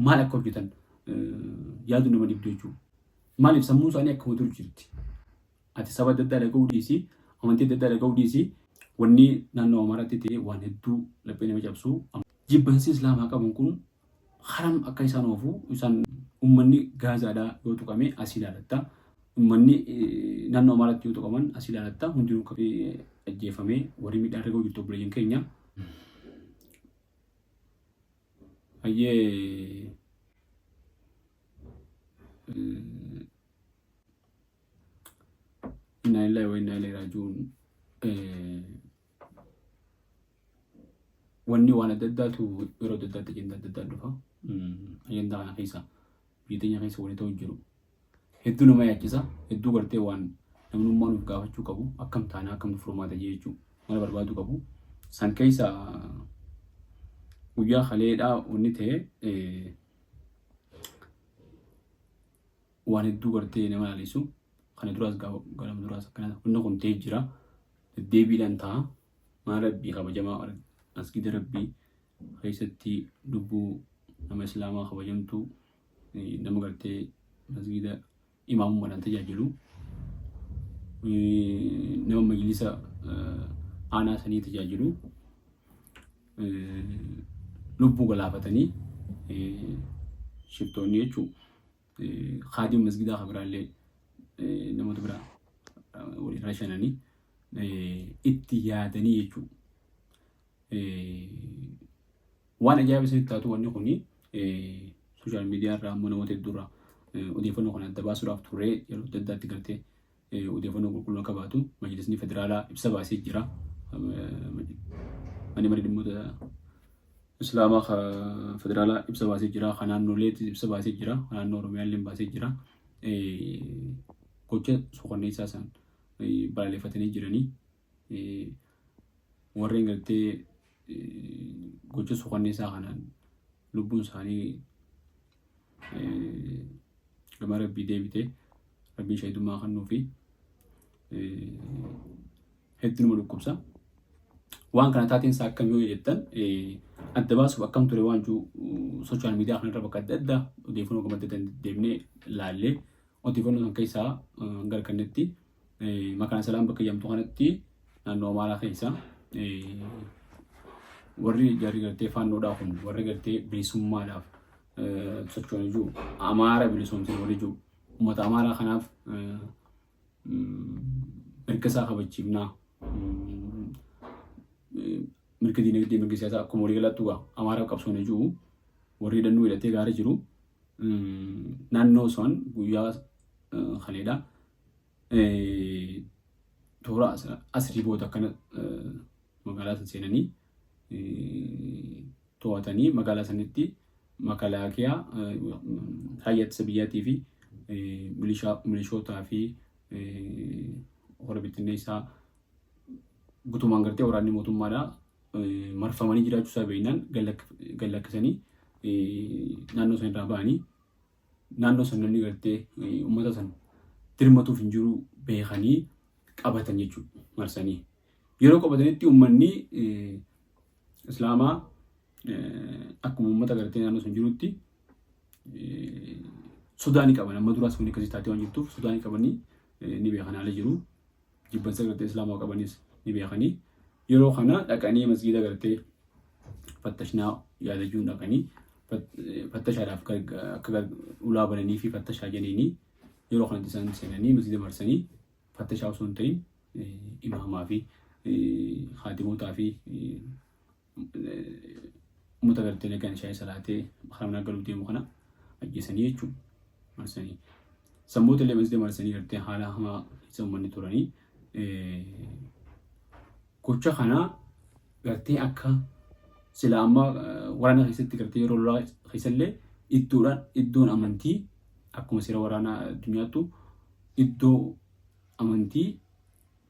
Maal akka hojjetan yaaduu nama dhibdu jechuudha. Maaliif sammuun isaanii akkuma dur jirti. Ati saba adda addaa dhaga'uu dhiisii, amantii adda addaa dhaga'uu dhiisii, wanni naannoo Amaaraatti ta'e waan hedduu laphee nama cabsu. Jibbansi Islaamaa qaban kun haram akka isaan oofu isaan ummanni Gaazaadhaa yoo tuqame asii ilaalatta. Ummanni naannoo Amaaraatti yoo tuqaman asii ilaalatta. Hundinuu ajjeefamee warri miidhaan irra ga'u jirtu obboleeyyan keenya. Hayyee Innaa lillahi wa innaa ilayhi raaji'uun. Wanni waan adda addaatu yeroo adda addaatti ajandaa adda addaa dhufa. Ajandaa kana keessa biyya teenya keessa wanni ta'u jiru. Hedduu nama yaachisa. Hedduu gartee waan namnummaan of gaafachuu qabu akkam taanaa akkam furmaata jee jechuu mala barbaaduu qabu. San keessa guyyaa kaleedhaa wanni ta'e waan hedduu gartee nama laalisu. Kana duraas gaafa duraas akkana wanni kun ta'ee jira. Deddeebiidhaan ta'a. Mana Rabbii kabajamaa masgiida Rabbii keessatti lubbuu nama Islaamaa kabajamtuu nama gartee masgiida imaamummaadhaan tajaajilu nama majlisa aanaa sanii tajaajilu lubbuu galaafatanii shiftoonni jechuun kaadiin masgiidaa kan biraallee namoota biraa waliin rashananii itti yaadanii jechuudha. Waan ajaa'iba isinitti taatu wanni kuni sooshaal miidiyaa irraa ammoo namoota hedduu irraa odeeffannoo kana adda baasuudhaaf turree yeroo adda addaatti gartee odeeffannoo qulqulluu akka baatu majlisni federaalaa ibsa baasee jira. Manni marii dhimmoota Islaamaa federaalaa ibsa baasee jira. Kan naannoleetis ibsa baasee jira. Kan naannoo Oromiyaallee baasee jira. Gocha suukanneessaa san balaaleffatanii jiranii. Warreen gartee gocha suukanneessaa kanaan lubbuun isaanii gama rabbii deebite rabbiin shahidummaa kennuu fi hedduu nama dhukkubsa. Waan kana taateen isaa akkam yoo jettan adda baasuuf akkam ture waan jiru sooshaal miidiyaa kanarra bakka adda addaa odeeffannoo gama adda addaa deemnee laallee odeeffannoo san keessaa gara kanatti Makaana Salaam bakka jedhamtu kanatti naannoo Amaaraa keessa warri jarri gartee faannoodhaa kun warri gartee bilisummaadhaaf socho'an jiru Amaara bilisoomsine warri jiru uummata Amaaraa kanaaf mirga isaa kabachiifnaa mirga diinagdee mirga siyaasaa akkuma walii galaatti dhugaa Amaaraaf qabsoon jiru warri hidhannoo hidhatee gaara jiru naannoo san guyyaa kaleedha. Toora asrii booda akkana magaalaa san seenanii to'atanii magaalaa sanitti makalaakiyaa raayyaa ittisa biyyaatii fi milishootaa fi hora bittinneessaa gutumaan gartee waraanni mootummaadhaa marfamanii jiraachuu isaa beeknaan gad lakkisanii naannoo san irraa ba'anii naannoo san namni gartee uummata san dirmatuuf hin jiru beekanii qabatan jechuudha marsanii. Yeroo qabatanitti uummanni Islaamaa akkuma uummata gartee naannoo sun jirutti sodaa ni qaban. Amma duraas wanni akkasii taatee waan jirtuuf sodaa ni qabanii ni beekan haala jiru. Jibbansa gartee Islaamaa qabanis ni beekanii. Yeroo kana dhaqanii masgiida gartee fattashnaa yaadachuun dhaqanii fattashaadhaaf akka ulaa bananii fi fattashaa jedhanii yeroo kanatti isaan seenanii masgiida marsanii fattashaa osoo hin ta'in imaamaa fi haadimotaa fi uummata gartee nagaan shaayii salaatee karaa manaa galuu deemu kana ajjeesanii jechuudha. Marsanii. Sammoota illee masgiida marsanii gartee haala hamaa keessa uummanni turanii gocha kana gartee akka sila amma waraana keessatti gartee yeroo lolaa keessallee iddoodhaan iddoon amantii akkuma seera waraanaa addunyaattu iddoo amantii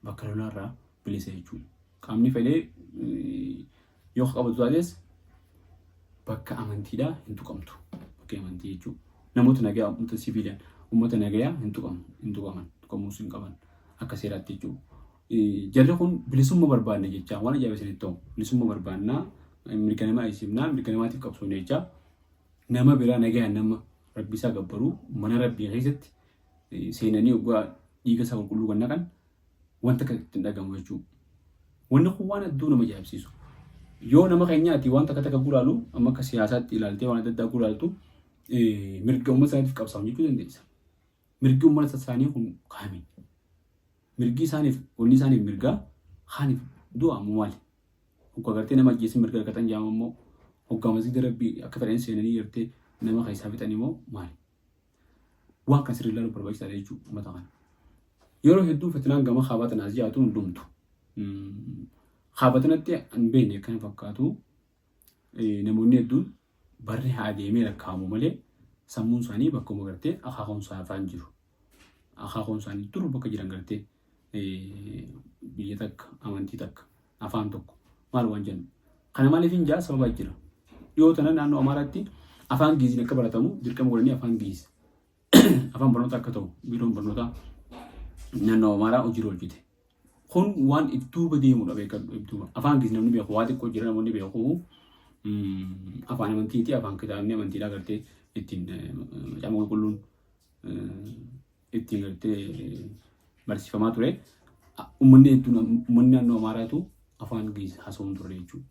bakka lolaarraa bilisa jechuudha. Qaamni fedhee yoo qabatu taates bakka amantiidhaa hin tuqamtu. Bakka amantii jechuudha. Namoota nagayaa uummata siviiliyaan uummata nagayaa hin tuqamu hin tuqaman tuqamuus hin qaban akka seeraatti jechuudha. Jarri kun bilisumma barbaanna jechaa waan ajaa'iba isinitti ta'u bilisumma barbaannaa mirga namaa eegsifnaa mirga namaatiif qabsoofna jechaa Nama biraa nagayaan nama rabbi isaa gabbaruu mana rabbii keessatti seenanii oggaa dhiiga isaa qulqulluu kan naqan wanta akka ittiin dhagamu jechuudha. Wanni kun waan hedduu nama ajaa'ibsiisu. Yoo nama keenyaati waan takka takka gulaalu amma akka siyaasaatti ilaaltee waan adda addaa gulaaltu mirga uummata isaaniitiif qabsaa'u jechuu dandeessa. Mirgi uummata isaanii kun kaami? Mirgi isaaniif wanni isaaniif mirgaa kaaniif du'a ammoo maali? Hoggaa gartee nama ajjeesan mirga argatan jaama immoo hoggaa masgiida rabbii akka fedhan seenanii gartee nama keessaa fixan immoo maali? Waan kan sirrii ilaaluun barbaachisaadha jechuudha uummata kana. Yeroo hedduu fitinaan gama kaabaa tanaas jaatu hin dhumtu. Kaaba tanatti hin beekne akkana fakkaatu namoonni hedduun barri haa deemee lakkaa'amu malee sammuun isaanii bakkuma gartee akaakuun isaa afaan jiru. Akaakuun isaanii dur bakka jiran gartee biyya takka amantii takka afaan tokko maal waan jennu. Kana maaliif hin jaa sababa jira. Dhiyoo tana naannoo Amaaraatti afaan Giiziin akka baratamu dirqama godhanii afaan Giiz afaan barnootaa akka ta'u biiroon barnootaa naannoo Amaaraa hojiirra oolchite. Kun waan if duuba deemudha beekadhu if duuba. Afaan Giiz namni beeku waa xiqqoo jira namoonni beeku. Afaan amantiiti afaan kitaabni amantiidhaa gartee ittiin macaafa qulqulluun ittiin gartee barsiifamaa ture. Uummanni hedduun uummanni naannoo Amaaraatu afaan Giiz haasa'uun turre jechuudha.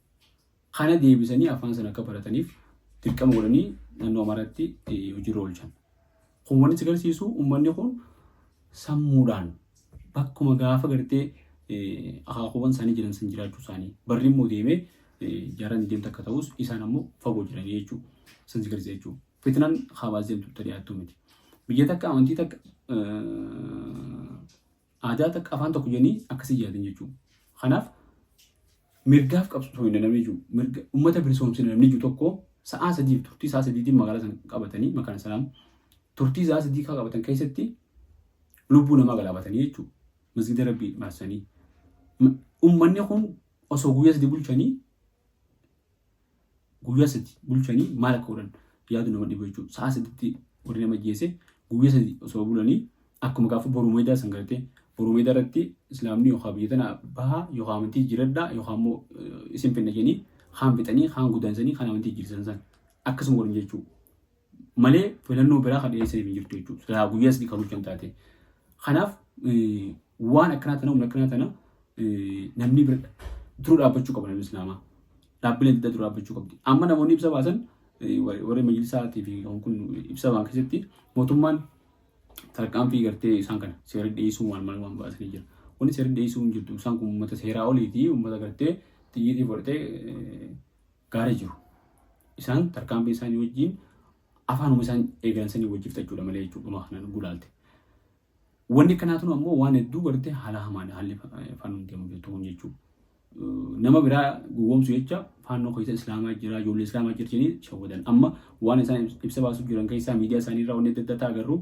Kana deebisanii afaan sana akka barataniif dirqama godhanii naannoo Amaaraatti hojiirra oolchan. Kun wanti agarsiisu uummanni kun sammuudhaan bakkuma gaafa gartee akaakuuwwan isaanii jiran san jiraachuu isaanii barri immoo deemee jaarraan deemtu akka ta'us isaan ammoo fagoo jiranii jechuudha. San si agarsiisa jechuudha. Fitnaan kaabaas deemtu itti dhiyaattuu miti. Biyya takka amantii takka aadaa takka afaan tokko jedhanii akkasii yaadan jechuudha. Kanaaf mirgaaf qabsoo namni jiru mirga uummata bilisoomsina namni jiru tokko sa'aa sadiif turtii sa'aa sadiitiin magaalaa sana qabatanii makaana salaam turtii sa'aa sadii kan qabatan keessatti lubbuu namaa galaafatanii jechuudha. Masgida rabbii marsanii. Uummanni kun osoo guyyaa sadii bulchanii guyyaa sadi bulchanii maal akka godhan yaadu nama dhibu jechuudha. Sa'a saditti warri nama ajjeese guyyaa sadi osoo bulanii akkuma gaafa boruu meedaa san gartee boruu meedaa irratti islaamni yookaan biyya tana bahaa yookaan amantii jiradhaa yookaan immoo isin finna jedhanii kaan fixanii kaan gudaansanii kaan amantii jijjiirsan san akkasuma godhan jechuudha. Malee filannoo biraa kan dhiyeessaniif hin jirtu jechuudha. Silaa guyyaa sadii kan bulchan taate. Kanaaf waan akkanaa tana humna akkanaa tana namni bira dura dhaabbachuu qaba namni islaamaa. Dhaabbileen adda addaa dura dhaabbachuu qabdi. Amma namoonni ibsa baasan warri majlisaatii fi kun ibsa baan keessatti mootummaan tarkaanfii gartee isaan kana seera dhiyeessuu waan maal waan baasanii jira. Wanni seera dhiyeessuu hin jirtu isaan kun uummata seeraa oliiti uummata gartee xiyyiitii fudhatee gaara jiru. Isaan tarkaanfii isaanii wajjin afaanuma isaan eegalan sanii wajjin fixachuudha malee jechuudha dhuma kanaan gulaalte. Wanni akkanaa tun ammoo waan hedduu gartee haala hamaadha haalli faannoon deemu jirtu kun jechuudha. Nama biraa gowwoomsu jecha faannoo keessa islaamaa jira ijoollee islaamaa jira jedhanii shawwadan. Amma waan isaan ibsa baasuu jiran keessaa miidiyaa isaanii irraa wanni adda addaa agarru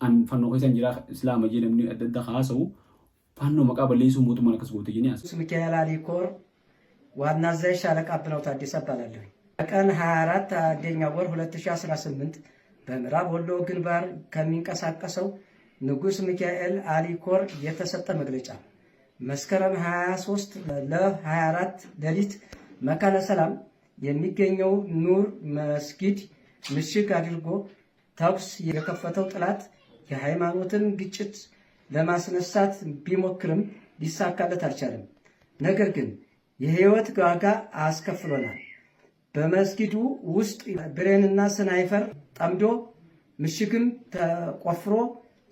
an fannoo keessa jira islaama jee namni adda addaa haasa'u faannoo maqaa balleessuu mootummaan akkas goote jedhanii haasa'u. ሚካኤል አሊኮር ዋና አዛዥ ሻለቃ አብነው ታደሰ እባላለሁ። በቀን 24 አንደኛ ወር 2018 በምዕራብ ወሎ ግንባር ከሚንቀሳቀሰው ንጉስ ሚካኤል አሊኮር የተሰጠ መግለጫ መስከረም 23 ለ24 ሌሊት መካነ ሰላም የሚገኘው ኑር መስጊድ ምሽግ አድርጎ ተኩስ የከፈተው ጠላት የሃይማኖትን ግጭት ለማስነሳት ቢሞክርም ሊሳካለት አልቻለም። ነገር ግን የህይወት ዋጋ አስከፍሎናል። በመስጊዱ ውስጥ ብሬንና ስናይፈር ጠምዶ ምሽግም ተቆፍሮ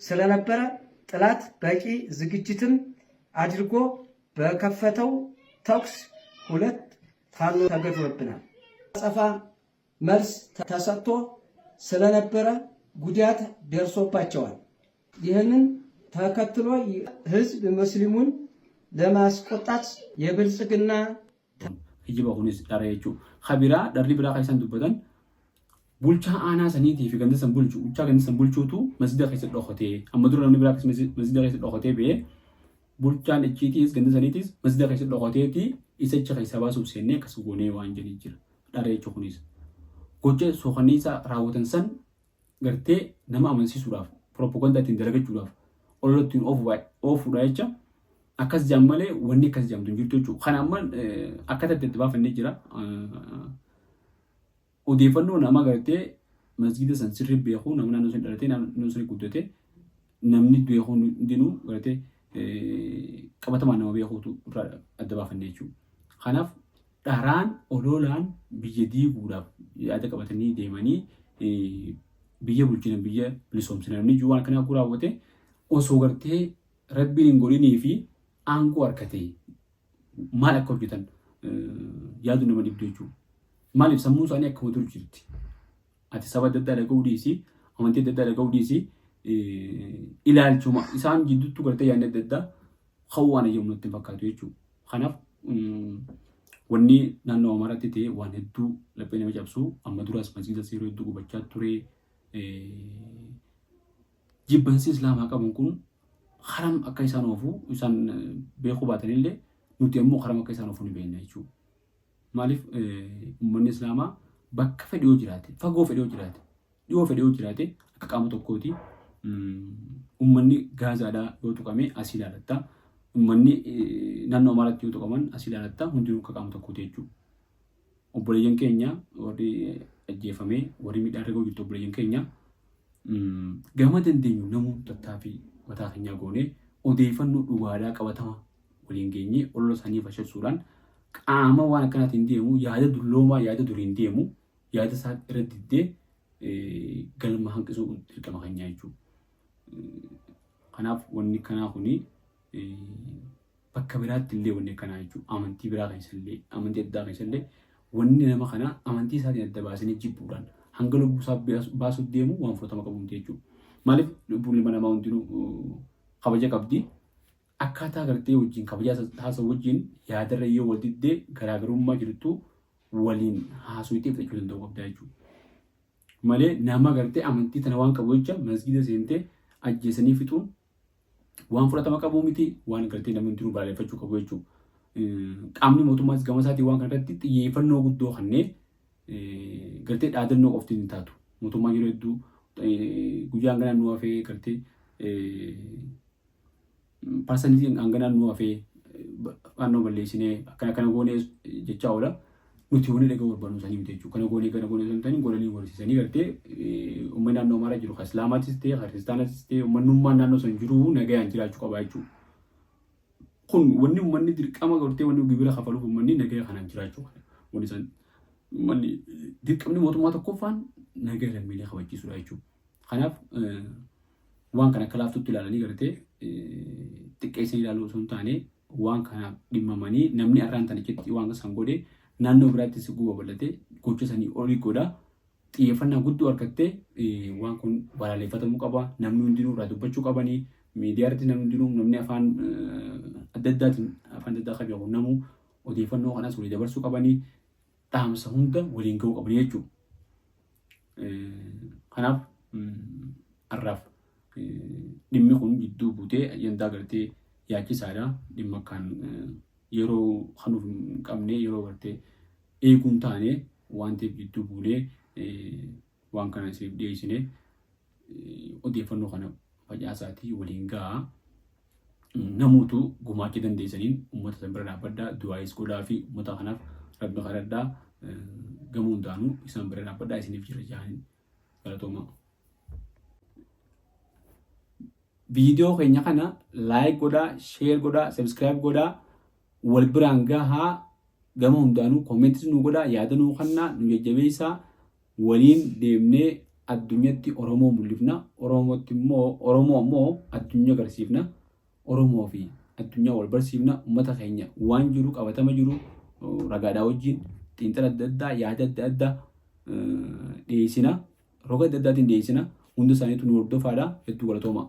ስለነበረ ጠላት በቂ ዝግጅትም አድርጎ በከፈተው ተኩስ ሁለት ፋኖ ተገድሎብናል። አጸፋ መልስ ተሰጥቶ ስለነበረ ጉዳት ደርሶባቸዋል። ይህንን ተከትሎ ህዝብ ሙስሊሙን ለማስቆጣት የብልጽግና Kijiba kunis dhara jechuudha. Ka biraa dharri biraa kan isaan dubbatan bulchaa aanaa saniitii fi ganda san bulchu bulchaa ganda san bulchuutu masjida keessa dhokatee amma dura namni biraa masjida keessa dhokatee ba'ee bulchaan achiitiis ganda saniitiis masjida keessa dhokateeti isa achi keessa baasuuf seennee akkas goonee waan jedhanii jira. Dhara jechuun kunis gocha suukanniisaa raawwatan san gartee nama amansiisuudhaaf pirooppagandaa ittiin dalagachuudhaaf olola ittiin oofuudha jecha akkas jedhan malee wanni akkas jedhamtu hin jirtu jechuudha. Kana amma akka itti baafannee jira. Odeeffannoo nama gartee masgiida san sirri beeku, nama naannoo sun dhalatee, naannoo sun guddate, namni beeku hundinuu gartee qabatamaan nama beekuutu irraa adda baafanne jechuudha. Kanaaf dharaan ololaan biyya diiguudhaaf yaada qabatanii deemanii biyya bulchina, biyya bilisoomsina namni jiru waan akkanaa raawwate osoo gartee rabbiin hin godhinii fi aangoo harkate maal akka hojjetan yaadu nama dhibdu jechuudha. Maaliif sammuun isaanii akkuma dur jirti. Ati saba adda addaa dhaga'uu dhiisi, amantii adda addaa dhaga'uu dhiisi, ilaalchuma isaan jidduutti gartee yaadni adda addaa ka'uu waan eeyyamu natti hin fakkaatu jechuudha. Kanaaf wanni naannoo Amaaraatti ta'e waan hedduu laphee nama cabsu. Amma duraas masgiida yeroo hedduu gubachaa ture. Jibbansi Islaamaa qaban kun haram akka isaan oofu isaan beekuu baatanillee, nuti ammoo haram akka isaan oofu ni beekna jechuudha. Maaliif uummanni Islaamaa bakka fedhe yoo jiraate, fagoo fedhe yoo jiraate, dhiyoo fedhe yoo jiraate akka qaama tokkooti. Uummanni Gaazaadhaa yoo tuqame asii ilaalatta. Uummanni naannoo Amaaraatti yoo tuqaman asii ilaalatta. Hundinuu akka qaama tokkooti jechuudha. Obboleeyyan keenya warri ajjeefamee, warri miidhaa irra ga'u jirtu, obboleeyyan keenya gama dandeenyu namuu tattaaffii mataa keenyaa goonee odeeffannoo dhugaadhaa qabatama waliin geenyee olola isaanii fashalsuudhaan qaama waan akkanaatiin deemu, yaada dulloomaa, yaada duriin deemu, yaada isaa irra diddee galma hanqisuu dirqama keenyaa jechuudha. Kanaaf wanni kanaa kuni bakka biraatti illee wanni akkanaa jechuudha. Amantii biraa keessa illee, amantii addaa keessa illee wanni nama kana amantii isaatiin adda baasanii jibbuudhaan hanga lubbuu isaa baasuuf deemu waan fudhatama qabu miti jechuudha. Maaliif lubbuun ilma namaa hundinuu kabaja qabdi. Akkaataa gartee wajjin kabajaa haasa'u wajjin yaadarra yoo wal diddee garaagarummaa jirtu waliin haasofitee fudhachuu danda'uu qabda jechuudha. Malee nama gartee amantii tana waan qabu jecha masgiida seentee ajjeesanii fixuun waan fudhatama qabu miti, waan gartee namni hundinuu balaaleffachuu qabu jechuudha. Qaamni mootummaas gama isaatiin waan kana irratti xiyyeeffannoo guddoo kennee gartee dhaadannoo qofti hin taatu. Mootummaan yeroo hedduu guyyaan ganaan nu hafee, gartee parsantii hanganaan nu hafee, fannoo balleessinee akkana akkana goonee jechaa oola. Nuti wanni dhaga'uu barbaadnu sanii miti jechuudha. Kana goonee kana goonee osoo hin ta'in godhanii barsiisanii gartee uummanni naannoo Amaaraa jiru kan Islaamaatis ta'e, kan Kiristaanaatis ta'e, uummanummaan naannoo san jiru nagayaan jiraachuu qaba jechuudha. Kun wanni uummanni dirqama gartee wanni gibira kafaluuf uummanni nagaya kanaan jiraachuu kana. Wanni isaan uummanni dirqamni mootummaa tokkoffaan nagaya lammiilee kabachiisuudha jechuudha. Kanaaf waan kana akka laaftutti ilaalanii gartee xiqqeessanii ilaaluu osoo hin taane, waan kanaaf dhimmamanii namni arraan tanichitti waan san godhe naannoo biraattis guba bal'ate gocha sanii olii godha. Xiyyeeffannaa guddoo argattee waan kun balaaleffatamuu qaba. Namni hundinuu irraa dubbachuu qabanii. Miidiyaa irratti namni hundinuu, namni afaan adda addaatiin afaan adda addaa kan beeku namuu odeeffannoo kanas walii dabarsuu qabanii, dhaamsa hunda waliin ga'uu qabanii jechuudha. Kanaaf har'aaf dhimmi kun gidduu buutee ajandaa gartee yaachisaadha. Dhimma kan yeroo kanuuf hin qabne, yeroo gartee eeguun taane waan ta'eef gidduu buunee waan kana isiniif dhiyeessine. Odeeffannoo kana facaasaatii waliin ga'a. Namoota gumaacha dandeessaniin uummata san bira dhaabbadhaa, du'aayis godhaa fi uummata kanaaf rabbi kadhadhaa, gama hundaanuu isaan bira dhaabbadhaa, isiniif jira jaaniin galatooma. Viidiyoo keenya kana like godhaa, share godhaa, subscribe godhaa, wal biraan gahaa. Gama hundaanuu commentis nu godhaa, yaada nuu kennaa, nu jajjabeessaa. Waliin deemnee addunyatti Oromoo mul'ifna. Oromootti immoo, Oromoo ammoo addunyaa agarsiifna. Oromoo fi addunyaa wal barsiifna. Uummata keenya waan jiru, qabatama jiru ragaadhaa wajjin xiinxala adda addaa, yaada adda addaa dhiyeessina. Roga adda addaatiin dhiyeessina. Hunda isaaniitu nu hordofaadha. Hedduu galatooma.